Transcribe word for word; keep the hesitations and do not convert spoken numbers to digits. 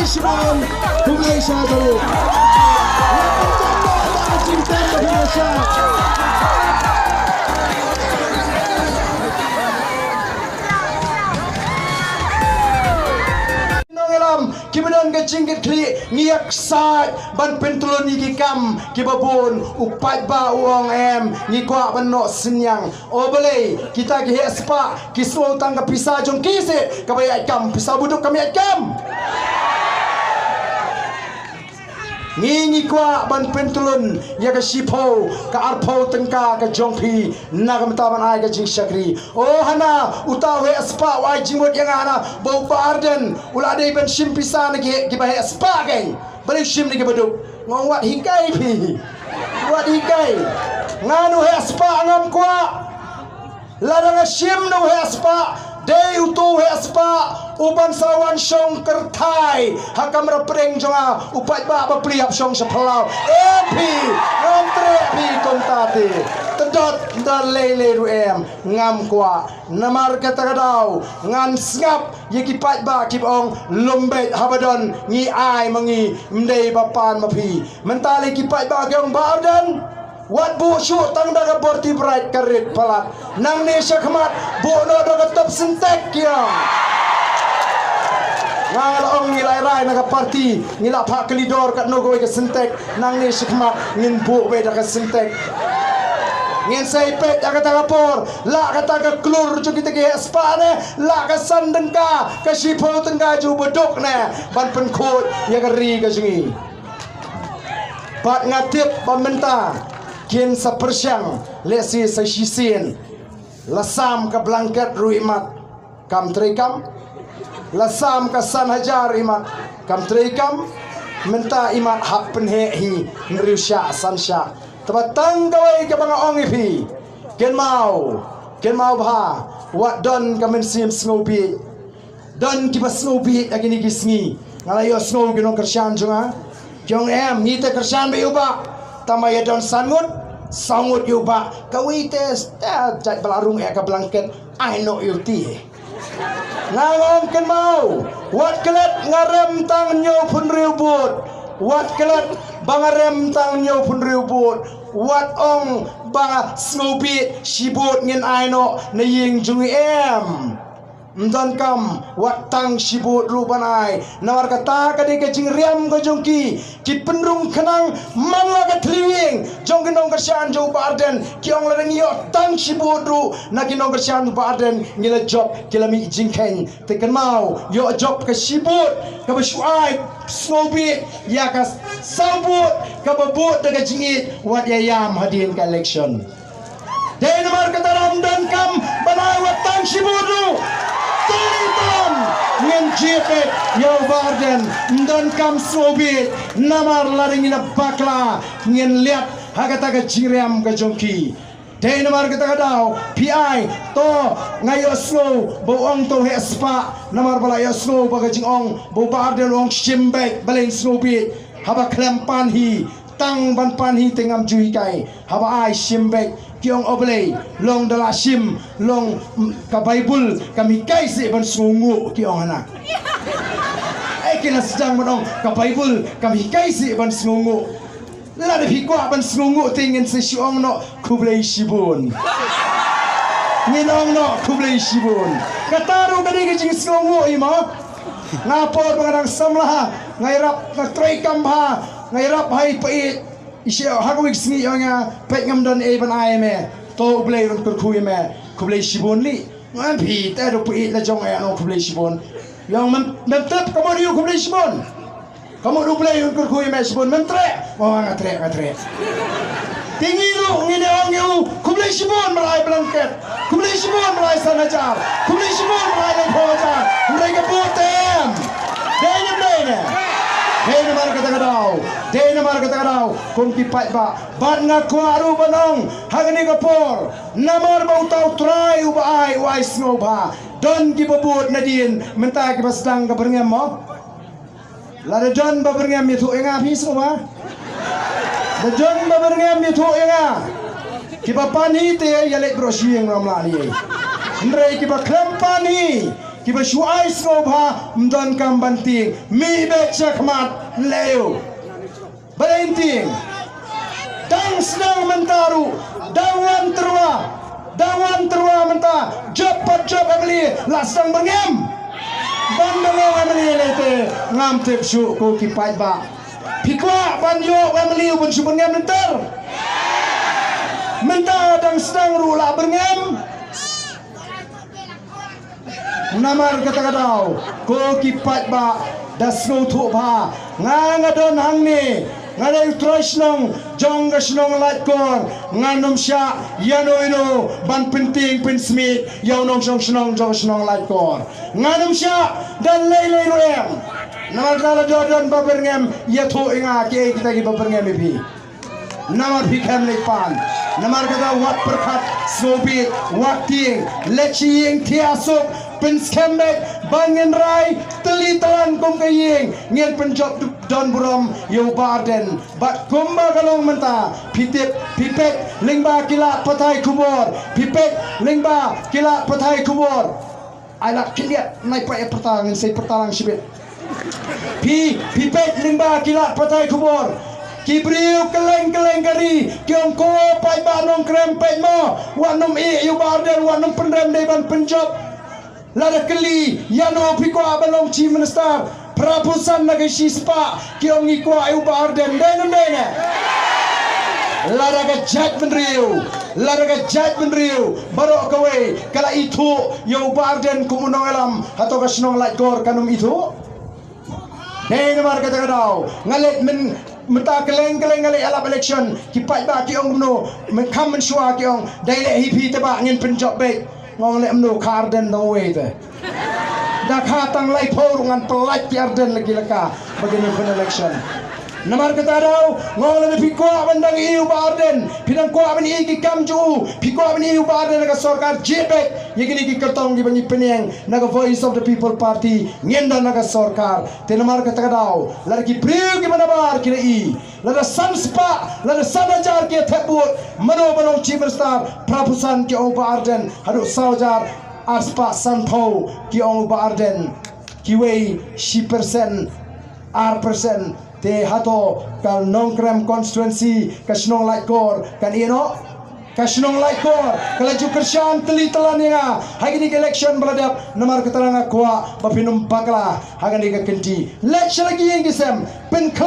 Shibun, khublei shibun. Nongïalam, kiba don ka jingkitkhlieh, ngi ïaksaid ban pyntlun ïa ki kam kiba bun. U paidbah u ong em, ngi kwah ban noh synñiang. O balei kita ki heh spah ki sngew tang ka pisa jong ki seh kaba ïaid kam, pisa ba duk kam ïaid kam. Ngi ngi kwah ban pyntlun ïa ka shiphew ka arphew tyngka ka jong phi na ka bynta ban ai ka jingshakri. O hana uta u heh spah u ai jingmut ïa nga hana ba u Bah Ardent u la dei ban shim pisa na ki heh, kiba heh spah kein. Balei u shim na kiba duk? Nga ong wat hikai phi. Wat hikai. Ngan u heh spah ngam kwah. Lada nga shim na u heh spah, dei uto u heh spah u ban sa wan shong kyrthai ha kamra pdeng jong nga, u paidbah bapli hap shong sha phyllaw. Em phi, ngam treh phi kumta te. Tdot da lei lei ruh em, ngam kwah. Namar kata ka daw ngan sngap ïa ki paidbah kiba ong lum beit haba don ngi ai ma ngi, ym dei ba pan ma phi. Mynta lei ki paidbah ki ong Bah Ardent, wat buh shuh tang da ka forty bright ka rit palat. Nangne shakhmat buh noh da ka top Sintex ki ong. Nga la ong ngi la rai na ka party, ngi la phah kylli dor katno kawei ka Sintex. Nangne shakhmat ngin buh beit da ka Sintex. Ngin sa ïa peit ha kata ka por, la kata ka klur jong kita ki heh spah ne, la ka san tyngka, ka shiphew tyngka jong u baduk ne, ban pynkhuid ïa ka ri ka jong ngi. Bad nga tip ba mynta kin sa pyrshang lehse sa shisien. La sam ka blanket ruh imat kam treikam. La sam ka san hajar imat kam treikam. Mynta imat hap pynheh hi hynriew shah san shah. Te ba tang kawei kaba nga ong ïa phi, kynmaw, kynmaw bha, wat don ka mynsiem sngewbha. Don kiba sngewbha ha kine ki sngi. Nga la ïohsngew ki nongkyrshan jong nga ki ong em, ngi te kyrshan beit ïa u bah, tang ba ïa don san ngut, saw ngut ïa u bah. Kawei te, te jait ba la rung ïa ka blanket, ai noh ïa u te. Nga ong kynmaw, wat klet nga rem tang hynñiewphew hynriew vote. Wat klet ba nga rem tang hynñiewphew hynriew vote. Wat ong ba sngewbha shi vote ngin ai noh na ïing jong ngi em. Ym donkam wat tang shi vote ruh ban ai. Namar kata ka dei ka jingriam ka jong ki. Ki pynrung khnang man la ka thylliej ïing jong ki nongkyrshan jong u Bah Ardent. Ki ong lada ngi ïoh tang shi vote ruh na ki nongkyrshan u Bah Ardent ngi la jop, ki la mih jingkheiñ. Te kynmaw, ïoh jop ka shi vote kaba shu ai sngewbha ïa ka saw vote kaba vote da ka jingïeit wat ïa ïam hadien ka election. Dei namar kata ym donkam ban ai wat tang shi vote ruh. Tang tam ngin jied beit ïa u Bah Ardent, ym donkam sngewbha namar lada ngi la bakla ngin liat ha kata ka jingriam ka jong ki. Dei namar kata ka daw phi ai to nga ïohsngew ba u ong to heh spah namar ba la ïohsngew ba ka jingong ba u Bah Ardent u ong shim beit, balei sngewbha haba khlem pan hi. Tang ban pan hi te ngam ju hikai. Haba ai shim beit ki ong o Blei, long da la shim, long, mm, ka Baibl kam hikai seh ban sngewnguh ki ong hana. Ai ki la sdang ban ong ka Baibl kam hikai seh ban sngewnguh. Lada phi kwah ban sngewnguh te ngin sa shu ong noh khublei shibun. Ngin ong noh khublei shibun. Kata ruh ka dei ka jingsngewnguh i mo. Nga por ba nga dang samla ha, nga ïarap, nga trei kam bha, nga ïarap ha i pait. I shu ha ka wik sngi ïa nga, peit ngam don ei ban ai me. To U Blei un kyrkhu ïa me. Khublei shibun li. Ngam phi te do phi la jong ïa no khublei shibun. Ïa ngam mem tep ka mo ïa khublei shibun. Ka mo U Blei un kyrkhu ïa me shibun mem treh. Mo nga treh nga treh. Tingi lu ngi ne ong ïa u khublei shibun mar ai blanket. Khublei shibun mar ai san hajar. Khublei shibun mar ai leng pho hajar. Ndai ka bu tem. Dei ne dei ne. Dei ne mar kata ka dau. Dei ne mar kata ka dau. Kum ki paidbah. Bad nga kwah ruh ban ong ha kane ka por, namar ba uta u Trai uba ai, u ai sngewbha. Don kiba bud nadien, mynta kiba sdang ka byrngem mo. Lada don ba byrngem ïathuh ïa nga phi sngewbha. Da don ba byrngem ïathuh ïa nga. Kiba pan hi te ïa leit bro shu ïeng ram la ni. Hynrei kiba khlem pan hi. Kiba shu ai sngewbha ym don kam ban tieng. Mih beit sha khmat, leh ïa u. Balei ym tieng? Dang sdang mynta ruh, dang wan tyrwa, dang wan tyrwa mynta, jop pat jop M L A la sdang byrngem. Ban da long M L A lei te ngam tip shuh ko ki paidbah. Phi kwah ban ïoh M L A u ban shu byrngem lynter? Mynta dang sdang ruh la byrngem. Namar kata ka daw, ko ki paidbah, da sngewthuh bha, nga nga don hangne, nga dei u trai shnong jong ka shnong Laitkor, ngan ym shah ïano ïano ban pyntieng pynsmit ïa u nongshong shnong jong ka shnong Laitkor. Ngan ym shah da lei lei ruh em. Namar kata lada don ba byrngem, ïathuh ïa nga kiei kita kiba byrngem ïa phi. Namar phi khlem leit pan. Namar kata wat pyrkhat sngewbit, wat tieng, leit sha ïing thiah suk, pynskhem beit ba ngin rai tylli tlan kum ka ïing, ngin pynjop don burom ïa u Bah Ardent. Bad kumba ka long mynta, phi tip, phi peit lyngba ki lad pathai khubor, phi peit lyngba ki lad pathai khubor. Ai lad khyndiat, nai peit ïa pyrta, ngin sei pyrta lang shibit. Phi, phi peit lyngba ki lad pathai khubor. Ki briew kylleng kylleng ka ri ki ong, ko paidbah Nongkrem, peit mo, wat nym ïeh ïa u Bah Ardent, wat nym pynrem dei ban pynjop. Lada kylli ïano phi kwah ban long Chief Minister, phra phew san na ka shispah ki ong ngi kwah ïa u Bah Ardent. Dei ne ym dei ne? Lada ka jaitbynriew, lada ka jaitbynriew baroh kawei ka la ithuh ïa u Bah Ardent kum u nongïalam, hato ka shnong Laitkor kan ym ithuh? Dei namar kata ka daw nga leit myn, mynta kylleng kylleng nga leit ïalap election, ki paidbah ki ong kumno, mynkham mynshuwa ki ong, dei leh hi phi te bah, ngin pynjop beit. Nga ong leh kumno, ka Ardent dang uwei te. Da ka tang laiphew ruh ngan pyllait ki Ardent la ki la ka ba kin ym pyn election. Namar kata ka daw nga ong lada phi kwah ban dang ïohi u Bah Ardent, phi dang kwah ban ïohi ki kam jong u, phi kwah ban ïohi u Bah Ardent na ka sorkar, jied beit ïa kine ki kyrtong kiba ngi pynïeng na ka Voice of the People Party, ngin don na ka sorkar. Te namar kata ka daw, lada ki briew kiba nabar ki la ïohi, lada san spah, lada san hajar ki ïa thep vote, mano ba long Chief Minister, phra phew san ki ong u Bah Ardent, haduh saw hajar arspah sanphew ki ong u Bah Ardent, kiwei shi percent, ar percent. Te hato ka Nongkrem constituency, ka shnong Laitkor kan ïeh noh? Ka shnong Laitkor ka la ju kyrshan tylli tlan ïa nga ha kine ki election ba la dep. Namar kata nga kwah ba phin ym bakla ha kane ka kynti. Leit sha la ki ïing ki sem, pynkhla